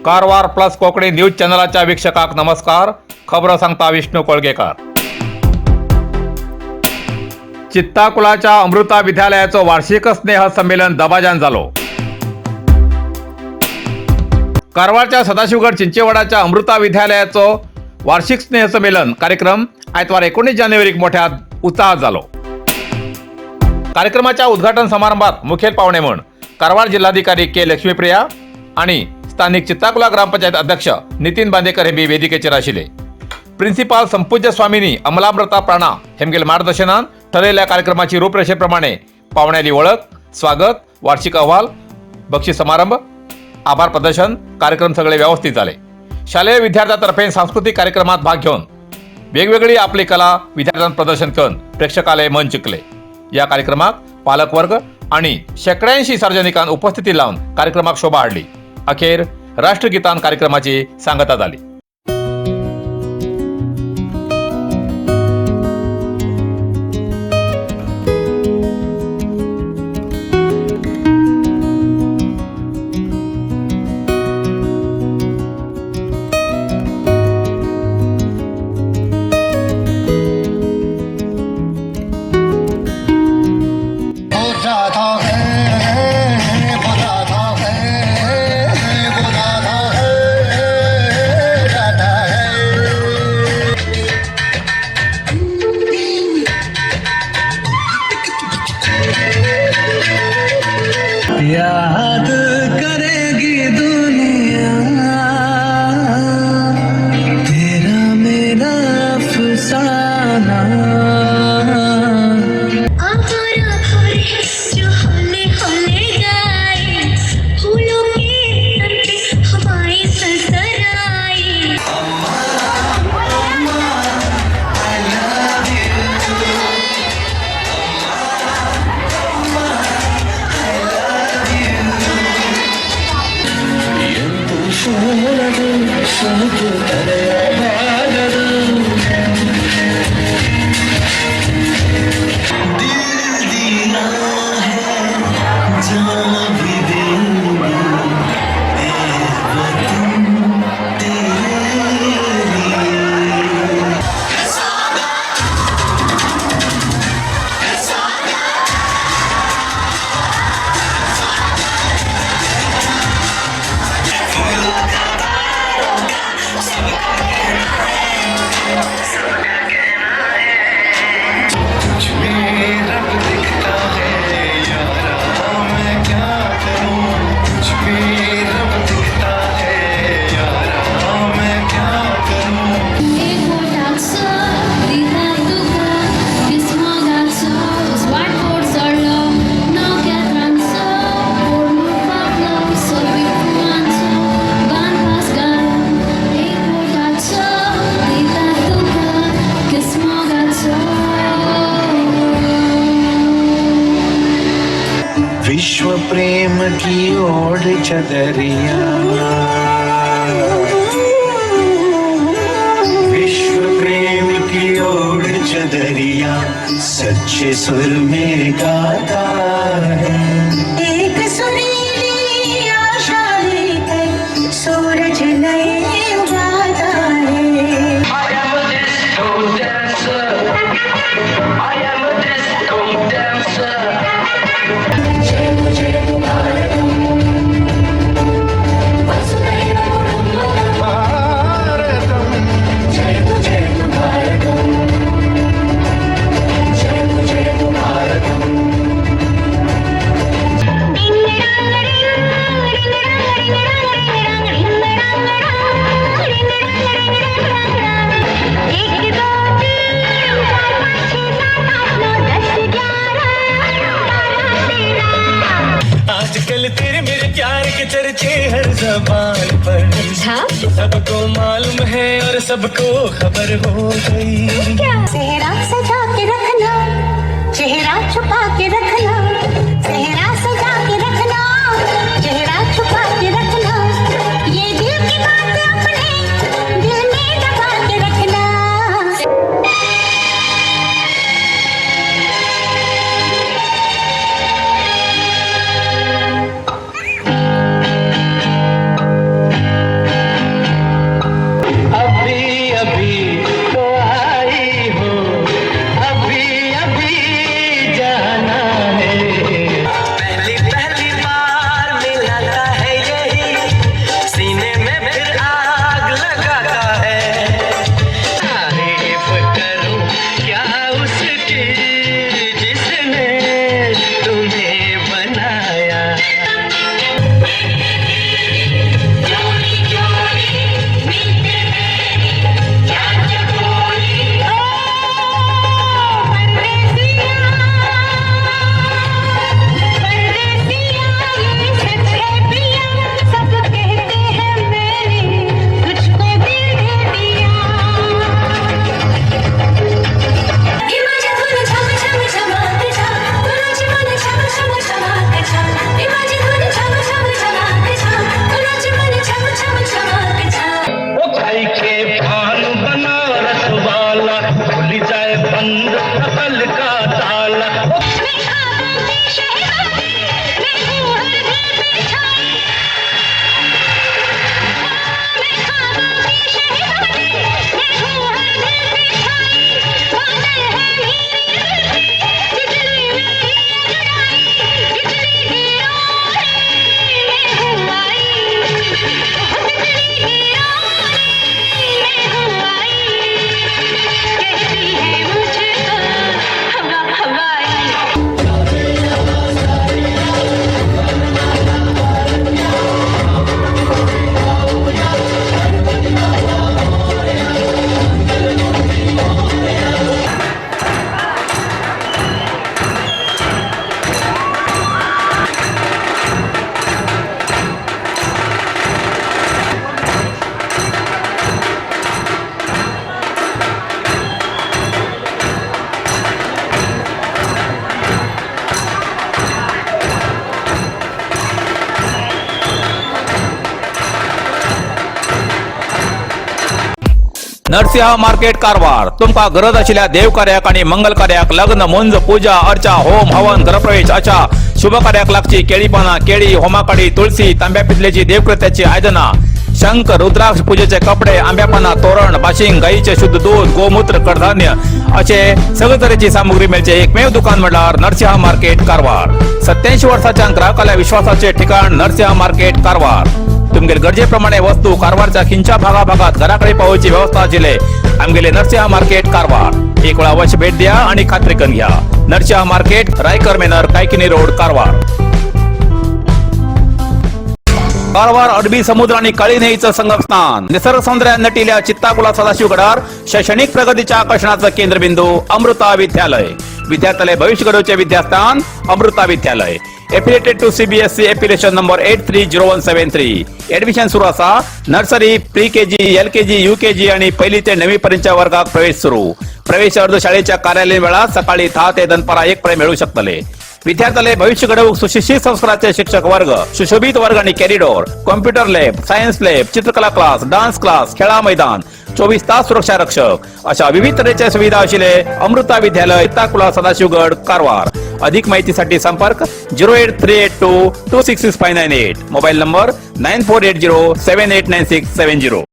Karwar plus Konkani news चॅनलाच्या वीक्षकांक नमस्कार. खबरो सांगता विष्णू कोळगेकर. चित्ताकुलाच्या अमृता विद्यालयाचो वार्षिक स्नेह संमेलन दबाजान जालो. कारवारच्या सदाशिवगड चिंचेवाडाच्या अमृता विद्यालयाचो वार्षिक स्नेहसंमेलन कार्यक्रम आयतवार 19 जानेवारीक मोठ्या उत्साहात जालो. कार्यक्रमाच्या उद्घाटन समारंभात मुखेल पाहुणे म्हूण कारवार जिल्हाधिकारी के लक्ष्मीप्रिया आणि स्थानिक चित्ताकुला ग्रामपंचायत अध्यक्ष नितीन बांदेकर हे बी वेदिकेचेर आशिल्ले. प्रिन्सिपाल संपूज्य स्वामिनी अमलामृता प्राणा हेमगेल मार्गदर्शनान ठरलेल्या कार्यक्रमाची रूपरेषेप्रमाणे पाहुण्याली ओळख, स्वागत, वार्षिक अहवाल, बक्षीस समारंभ, आभार प्रदर्शन कार्यक्रम सगळे व्यवस्थित झाले. शालेय विद्यार्थ्यांतर्फे सांस्कृतिक कार्यक्रमात भाग घेऊन वेगवेगळी आपली कला विद्यार्थ्यांना प्रदर्शन करून प्रेक्षकाले मन जिंकले. या कार्यक्रमात पालकवर्ग आणि शेकड्यांशी सार्वजनिकां उपस्थिती लावून कार्यक्रमाक शोभा हाडली. अखेर राष्ट्रगीतान कार्यक्रमाची सांगता झाली. वो राधा है, वो राधा है, वो राधा है, राधा है. याद करेगी दुनिया तेरा मेरा अफसाना. आवारा भंवर है जो हौले हौले गाए, फूलों के तन पे हवाएं सरसराए. ಸೋಲದು ಸೋತು ತಡೆಯಬಾರದು. दिल दिया है, जान भी देंगे ऐ वतन तेरे लिए. तुझ में रब दिखता है यारा, मैं क्या करूं? तुझ में रब दिखता है यारा, मैं क्या करूं? एकवटाचो दिता तुका किस्मगाचो वाटपोट चडलो, नखेत्रांचो पोडणूक पावलो, सोबीत फुलांचो बांदपास घालो. एकवटाचो दिता तुका किस्मगाचो. विश्व प्रेम की ओढ़ चदरिया, विश्व प्रेम की ओढ़ चदरिया, सच्चे सुर में गाता है. एक सुरीली आशा लेकर सूरज नए उगाता है. I am a disco dancer. I am a disco dancer. जय जय भारतम, वसुधैव कुटुम्बकम. भारतम. जय जय भारतम, जय जय भारतम. डिंग डांग डिंग, डिंग डांग डिंग डांग डिंग डांग डिंग डांग डांग डिंग डांग डिंग डांग डांग. 1 2 3 4 5 6 7 8 9 10 11 12 13. आजकल तेरे मेरे प्यार के चर्चे हर जबान पर. अच्छा. सबको मालूम है और सबको खबर हो गई. सेहरा सजा के रखना, चेहरा छुपा के रखना. सेहरा सजा के रखना, चेहरा छुपा के रखना. ये दिल की बात अपने दिल में दबा के रखना. नरसिंह मार्केट, कारवार. तुमकां गरज आशिल्ल्या देव कार्याक आणि मंगल कार्याक, लग्न, मुंज, पूजा अर्चा, होम हवन, गृहप्रवेश अशा शुभ कार्याक लागची केळी पानां, केळी, होमाकाडी, तुळसी, तांब्या पितलेची देवकृत्याची आयदनां, शंख, रुद्राक्ष, पूजेचे कपडे, आंब्या पानां, तोरण, बाशिंग, गाईचे शुद्ध दूध, गोमूत्र, कडधान्य असे सगळे तरेची सामुग्री मेळचे एकमेव दुकान म्हणल्यार नरसिंह मार्केट, कारवार. 87 वर्साच्या ग्राहकाल्या विश्वासाचे ठिकाण नरसिंह मार्केट, कारवार. तुमगेले गरजेप्रमाणे वस्तू कारवारच्या खिंच्या भागाभागात घराकडे पावोवची व्यवस्था आशिल्ले आमगेले नरसिंह मार्केट, कारवार. एक वेळा अवश्य भेट द्या आणि खात्री करून घ्या. Narasimha market, Raikar manor, Kaikini road, Karwar. Karwar अरबी समुद्र आणि काळी न्हंयीचं संगमस्थान, निसर्ग सौंदर्यात नटिल्या चित्ताकुला सदाशिवगडार शैक्षणिक प्रगतीच्या आकर्षणाचं केंद्रबिंदू अमृता विद्यालय. विद्यार्थ्याला भविष्य घडवचे विद्यास्थान अमृता विद्यालय. Affiliated to CBSE, affiliation number 830173. Admission सुरू असा. Nursery, pre KG, LKG, UKG आणि पहिली ते नववी पर्यंतच्या वर्गात प्रवेश सुरू. प्रवेश अर्ज शाळेच्या कार्यालयीन वेळात सकाळी 10 ते दनपारा 1 पर्यंत मिळू शकतले. विद्यार्थ्याला भविष्य घडवूक सुशिक्षित संस्काराचे शिक्षक वर्ग, सुशोभित वर्ग आणि corridor, computer lab, science lab, चित्रकला क्लास, डान्स क्लास, खेळा मैदान, 24 तास सुरक्षा रक्षक अशा विविध तऱ्हेच्या सुविधा असलेले अमृता विद्यालय, ताकुला, सदाशिवगड, कारवार. अधिक माहितीसाठी संपर्क 08382266598, mobile number 9480789670.